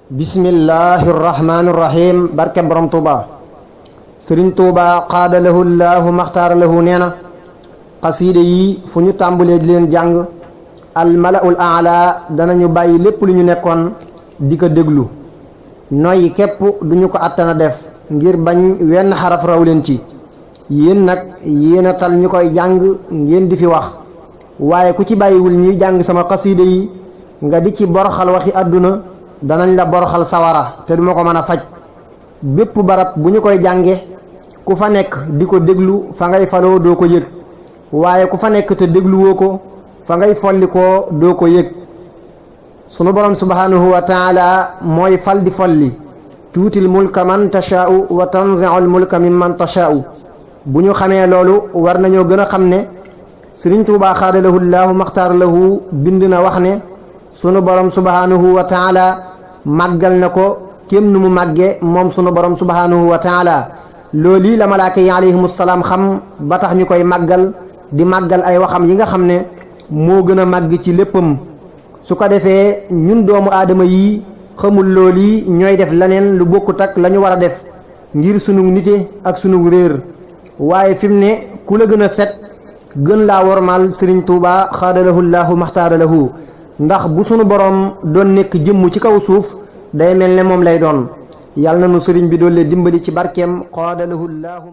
bismillahi rahmaani rahim barke borom Tuuba sëriñ Tuuba qaada lahu llaahu maxtaara lahu nee na xasiide yi fu ñu tàmbalee di leen jàng almalaul aala danañu bàyyi lépp lu ñu nekkoon di ko déglu noyyi képp duñu ko attana def ngir bañ wenn xaraf raw leen ci yéen nag yéen a tal ñu koy jàng ngeen di fi wax waaye ku ci bàyyiwul ñuy jàng sama xasiide yi nga di ci boroxal waxi àdduna danañ la boroxal sawara te duma ko mën a faj bépp barab bu ñu koy jànge ku fa nekk di ko déglu fa ngay faloo doo ko yëg waaye ku fa nekk te dégluwoo ko fa ngay folli koo doo ko yëg sunu borom subhanahu wa taala mooy fal di folli tuutil mulka man tashaa'u wa tanzi'ul mulka mimman tashaa'u bu ñu xamee loolu war nañoo gën a xam ne Sëriñ Tuubaa xaada lahu llaahu maxtaar lahu bind na wax ne sunu borom subhanahu wa taala màggal na ko kéem nu mu màgge moom sunu borom subhanahu wa taala loolu la malaaka yi alayhimu salaam xam ba tax ñu koy màggal di màggal ay waxam yi nga xam ne moo gën a màgg ci léppam su ko defee ñun doomu aadama yi xamul loolu yi ñooy def leneen lu bokkut ak la ñu war a def ngir sunu nite ak sunu réer waaye fi mu ne ku la gën a set gën laa wormaal Sëriñ Tuubaa xaada lahu llaahu maxtaara lahu ndax bu sunu borom doon nekk jëmm ci kaw suuf day mel ne moom lay doon yàlla na nu sëriñ bi doole dimbali ci barkeem xaada lahu llaahu